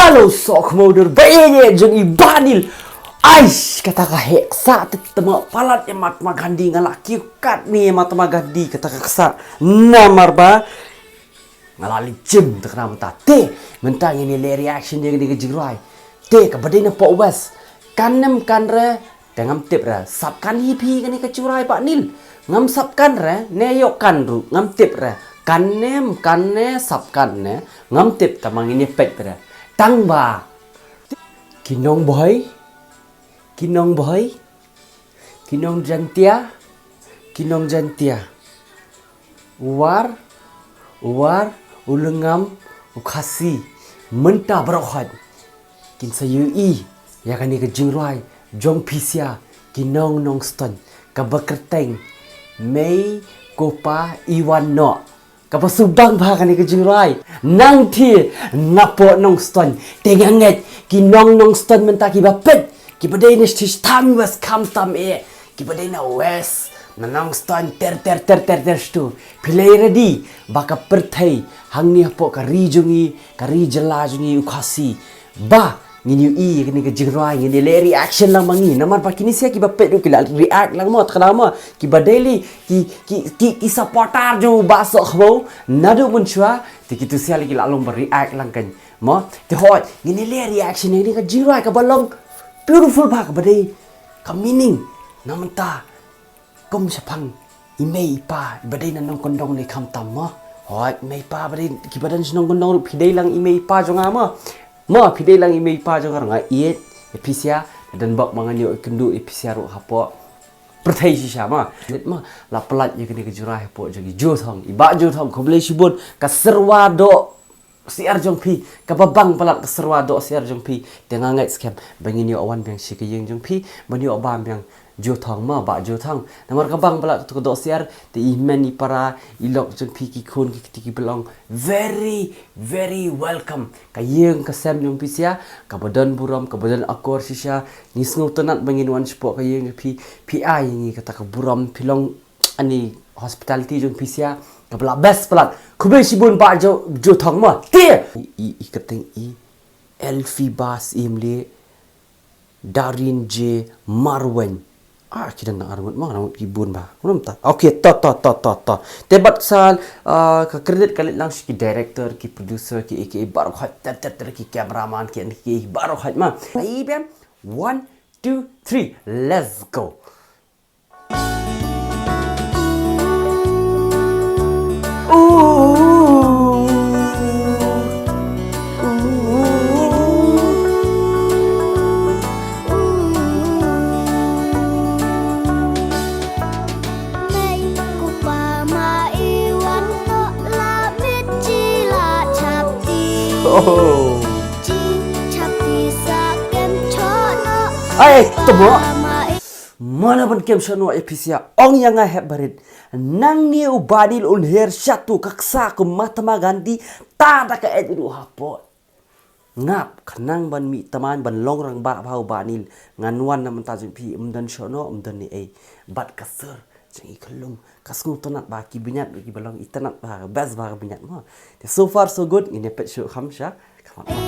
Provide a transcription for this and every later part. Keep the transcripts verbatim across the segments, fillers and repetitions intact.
Alo, soh khmudor ba ïeit jong i Bah Nil. Aish, kata ka heh ksa te tama palat ïa Mahatma Gandhi, nga la kiew kat ne ïa Mahatma Gandhi, kata ka ksa. Namar ba nga la leit gym te khnang mynta. Te mynta ngin ïa leh reaction ïa kane ka jingrwai. Te kaba dei na poh West, kan ne em kan re, te ngam tip re. Sap kan hi phi kane ka jingrwai Bah Nil? Ngam sap kan re, ne ïoh kan ruh, ngam tip re. Kan ne em kan ne, sap kan ne, ngam tip, tangba ngin ïa peit re. Tangba ki nong Bhoi, ki nong Bhoi, ki nong Jaintia, ki nong Jaintia. U War, u War, u Lyngngam, u Khasi, mynta baroh hot kin sa ïohi ïa kane ka jingrwai jong phi sha ki nong Nongstoiñ, kaba kyrteng Mei Ko Pa I Wan Noh. Kaba sngewbha kane ka jingrwai. Nangta napoh Nongstoiñ, te nga ngeit ki nong Nongstoiñ mynta kiba peit, kiba dei na sha sha tam West khamtam eh, kiba dei na West, na Nongstoiñ ter ter ter ter ter shatu. Phi la ready ba ka pyrthei hangne hapoh ka ri jong ngi, ka ri jylla jong ngi u Khasi, ba ngin ïohi ïa kane ka jingrwai, ngin ïa leh reaction lang ma ngi. Namar ba kine sha kiba peit ruh ki la react lang mo, te khnang mo, kiba dei lei ki, ki, ki, ki supporter jong u Bah Sohkhmaw naduh mynshuwa, te kitu sha lei ki la long ba react lang kan mo. Te hooid, ngin ïa leh reaction ïa kane ka jingrwai kaba long beautiful bha, kaba dei ka meaning na mynta. Kum shaphang i mei i pa iba dei na nongkyndong ne khamtam mo. Hooid, mei pa ba dei kiba don sha nongkyndong ruh phi dei lang i mei i pa jong nga mo. Mo, phi dei lang i mei i pa jong nga ruh, nga ïeit ïa phi sha, nga don bok ma nga ïoh ïakynduh ïa phi sha ruh hapoh pyrthei shisha mo. Mo, la palat ïa kane ka jingrwai hapoh jong i Joe Thong, i Bah Joe Thong, khublei shibun ka syrwa doh syiar jong phi, kaba bang palat ka syrwa doh syiar jong phi. Te nga ngeit skhem ba ngin ïoh wan biang sha ka ïing jong phi, ban ïoh bam biang Joe Thong mo, Bah Joe Thong. Namar ka bang palat kato ka doh syiar, te i hynmen i para, i lok jong phi, ki khun ki kti kiba long very, very welcome. Ka ïing ka sem jong phi sha, kaba don burom, kaba don akor shisha. Ngi sngewtynnat ba ngin wan shapoh ka ïing jong phi, phi ai ïa ngi kata ka burom, phi long ani hospitality jong phi sha kaba la best palat. Khublei shibun Bah Joe, Joe Thong mo. Te i, i, i kyrteng i Elfie Bas, i Mli, Darin J Marweiñ. Ah, ki dang nang arngut mo, arngut ki bun bha. Ngam ta. Okay, to, to, to, to, to. Te bad sa, ah, ka credit ka leit lang sha ki director, ki producer, ki A K A baroh hot, ter, ter, ter, ki cameraman, ki N K A baroh hot mo. Ready, bam? One, two, three, let's go. Oh. Ai, tamo. Mano ban kem shano ïa phi sha, ong ïa nga hep barit. Nangne u Bah Nil un her shatu ka ksa kum Mahatma Gandhi, ta da ka et ruh hapoh. Ngap, khnang ban mih tymmen ban long rangbah bha u Bah Nil. Ngan wan na mynta jong phi, ym don shano, ym don ne ei. Bad ka sur jong i khyllung, ka sngewtynnat bha, ki bniat ruh kiba long itynnat bha, best bha ka bniat mo. Te so far so good, ngin ïa peit shuh kham sha. Come on.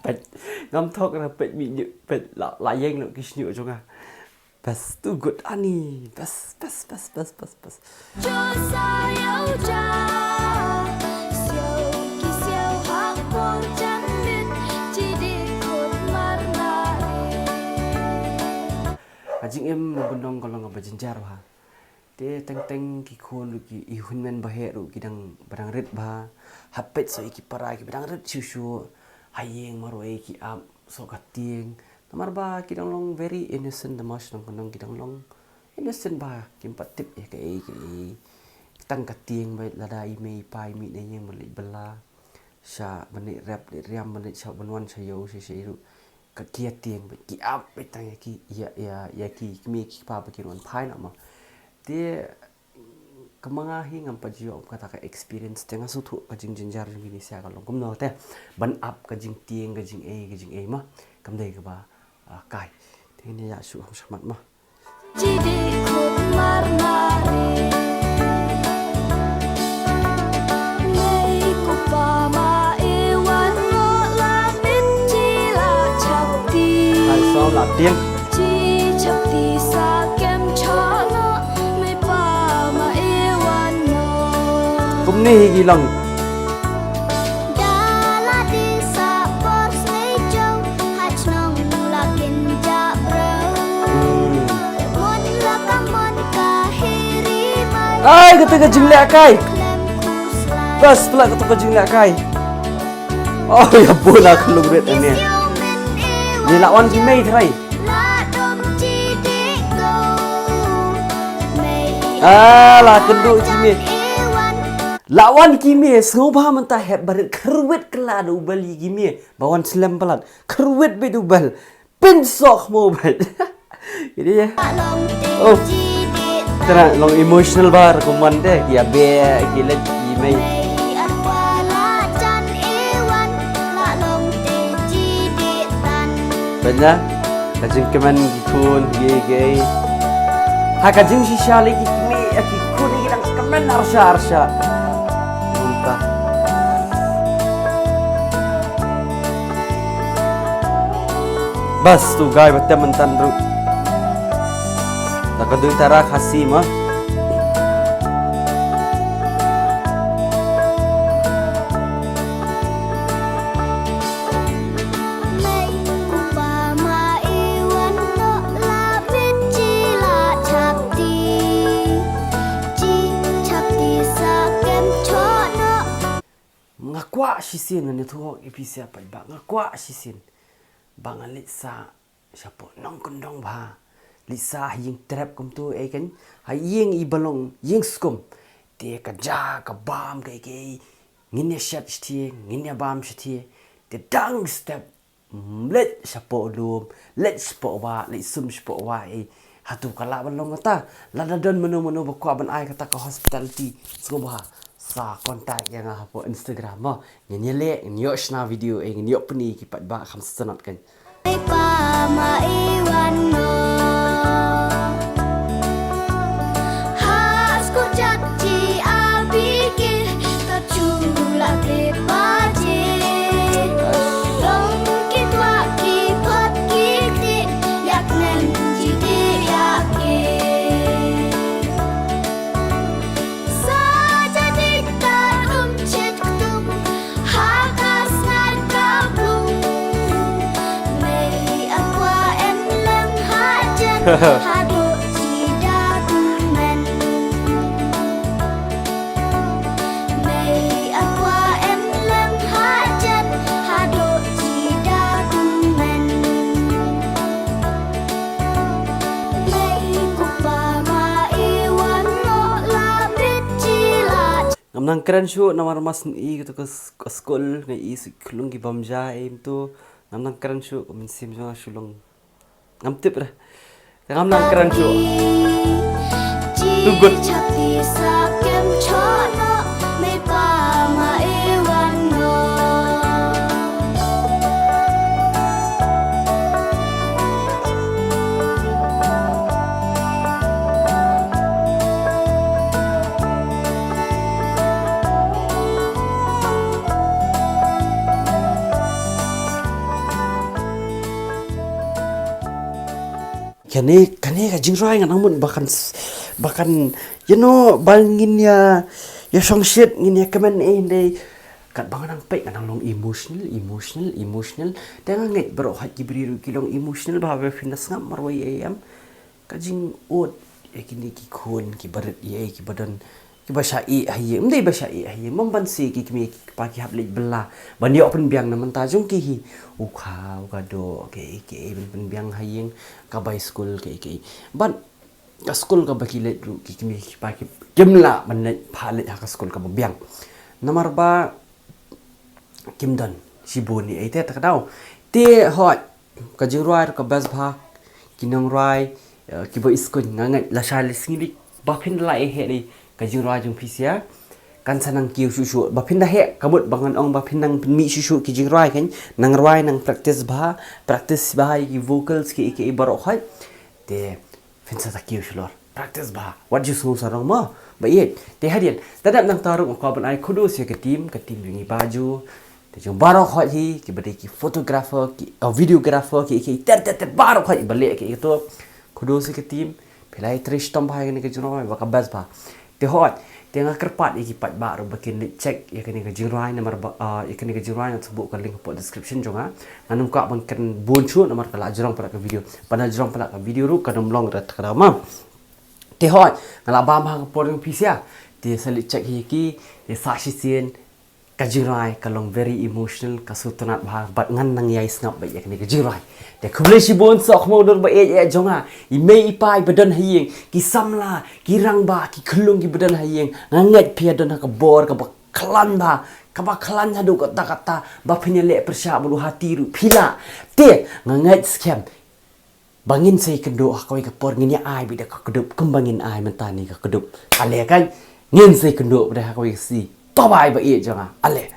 Peit, ngam thok ra peit mi nyu, peit la, la ïeng lo ki shñiuh jong nga. Best, too good ani. Best, best, best, best, best, best. Ka jingim nongkyndong ka long kaba jynjar bha. Te teng teng ki khun ruh ki, i hynmen ba heh ruh ki dang, ba dang rit bha. Hap peit sa ïa ki para kiba dang rit shuh shuh. Ha ïing marwei ki ap soh ka tieng. Namar ba ki dang long very innocent, da ma shnong ka nong ki dang long innocent bha, kim pat tip ïa kaei kaei. Tang ka tieng ba lada i mei i pa i mih na ïing ban leit bylla. Sha ban leit rep leit riam ban leit sha ban wan sha ïew sha sha ruh. ka ki ïa tieng bad ki ap beit tang ïa ki, ïa, ïa, ïa ki kmie ki kpa ba kin wan phai noh mo. Te ka ma nga hi ngam pat ju ïoh kata ka experience, te nga sngewthuh ka jingjynjar jong kine sha ka long kumno te ban ap ka jingtieng, ka jingei, ka jingei mo. Kam dei kaba, ah, kai. Te ngin ïa shu hom shakhmat mo. Jidih khut mar nari. Mei ku pa ma i wan noh la mit ji la chapti. Hai som la tieng. Ji chapti sa kem choh noh. Mei pa ma i wan noh. Kumne hi ki long. Da la di sa por snei jong ha chnong la kin ja breu. Hmm. Mon la ka mon ka hiri mai. Ai, kata ka jingleh kai. Klem khuslai. Bas, pula kata ka jingleh kai. Oh, ïa bun la ka lung rit ne. Ni la wan ki mei trai. La dom ji di go. Mei. Ah, la kynduh ji mei. La wan ki mei, sngewbha mynta hep barit, kyrwit kylla da u bel ïa ki mei ba wan slem palat, kyrwit beit u bel, pynsoh mo beit. Ïa. Oh. Tara long emotional ba rukom wan te, ki ïa beh, ki leit ki mei. Banya ka jingkmen ki khun, ki, ki. Ha ka jingshisha lei ki kmie, ki khun ki dang kmen arshah, arshah. Mynta. Bas tu guy ba tem mynta ruh. Ta ka dui tara Khasi ma. Mei ku pa ma i wan noh la mit ji la chapti. Ji chapti sa kem choh noh. Nga kwah shisien ngan ïathuh ïa phi sha pat ba nga kwah shisien ba nga leit sah shapoh nongkyndong bha. Leit sah ha ïing trep kumto ei kan. Ha ïing i ba long ïing skum. Te ka ja ka bam kaei kaei. Ngin ïa shet shathie, ngin ïa bam shathie. Te dang step, mm, leit shapoh lum, leit shapoh wah, leit sum shapoh wah ei. Hato ka lah ban long kata. Lada don mano mano ba kwah ban ai kata ka hospitality, sngewbha sa contact ïa nga hapoh Instagram mo. Ngin ïaleh, ngin ïoh shna video ei, ngin ïoh pyni ki paidbah kham sngewtynnat kan. Ai pa ma i wan noh. Ha skul jat ji a bi ki ka chu la ki pa ji. Long ki twah ki phot ki ti yak nen ji di yak ki. Sa jadi ta um chet ktum ha ka sngar ka blung. Mei akwa em lem ha jen haduh sida kmen. Mei akwa em lem ha jen haduh sida kmen. Mei ku pa ma i wan noh la bit ji la. Ngam nang kren shuh namar mas ngi kata ka s-, ka skul ngi i shu klung ki bam ja em tu. Ngam nang kren shuh ka mynsiem jong nga shu long. Ngam tip re. Ngam nang kren shuh. Too good. Kane, kane ka jingrwai ngan nang mut ba kan s-, ba kan, you know, ba ngin ïa, ïa shongshit, ngin ïa kmen eh hynrei. Katba ngan nang peit ngan nang long emotional, emotional, emotional. Te nga ngeit baroh hait ki briew ruh ki long emotional ba haba phin da sngap marwei eh em. Ka jingud ïa kine ki khun kiba rit ïa kiba don kiba shah ïeh ha ïing. Ym dei ba shah ïeh ha ïing, ym ban seh ki kmie ki kpa ki hap leit bylla ban ïoh pynbiang na mynta jong ki hi. U kha u ka doh kaei kaei ban pynbiang ha ïing, ka bai skul kaei kaei. Bad ka skul kaba ki leit ruh ki kmie ki kpa ki, kim lah ban leit phah leit ha ka skul kaba biang. Namar ba kim don shibun ïa ei te ta ka daw. Te hooid. Ka jingrwai ruh ka best bha. Ki nongrwai, eh, kiba iskuin, nga ngeit lashai la sngi dei ba phin da la ïa heh dei ka jingrwai jong phi sha. Kan sa nang kiew shuh shuh. Ba phin da heh, ka mut ba ngan ong ba phin nang pynmih shuh shuh ki jingrwai kan. Nang rwai, nang practice bha, practice bha ïa ki vocals kiei kiei baroh khoit. Te phin sa da kiew shalor. Practice bha. Wat ju sngew sarong mo. Ba ïeit. Te hadien, te dep nangta ruh nga kwah ban ai kudos ïa ka team, ka team jong i Baju. Te jong baroh khoit hi, kiba dei ki photographer, ki, uh, videographer, ki, ki, ter, ter, ter, baroh khoit ba leh ki, ki to. Kudos ïa ka team. Phi la ïatrei shitom bha ïa kane ka jingrwai, ba ka best bha. Te hooid, te nga kyrpad ïa ki paidbah ruh ba kin leit check ïa kane ka jingrwai namar ba, uh, ïa kane ka jingrwai nga sa buh ka link hapoh description jong nga. Ngan ym kwah ban kren bun shuh namar ka la jrong palat ka video. Ba na jrong palat ka video ruh kan ym long rat ka dama. Te hooid, nga la bam ha ka por jong phi sha. Te sa leit check hi ki, te sa shisien, ka jingrwai ka long very emotional, ka sngewtynnat bha, bad ngan nang ïai sngap bad ïa kane ka jingrwai. Te khublei shibun, soh khmih dur ba ïeit ïeit jong nga. I mei i pa iba don ha ïing, ki samla, ki rangbah, ki khyllung kiba don ha ïing. Nga ngeit phi ïa don ha ka bor kaba khlaiñ bha, kaba khlaiñ haduh katta katta, ba phin ïaleh pyrshah bad u hati ruh phi lah. Te nga ngeit skhem ba ngin sa ïakynduh ha kawei ka por, ngin ïa ai beit da ka kdup kumba ngin ai mynta ne ka kdup. Ale kan, ngin sa ïakynduh beit ha kawei ka sngi. To bye ba ïeit jong nga. Ale.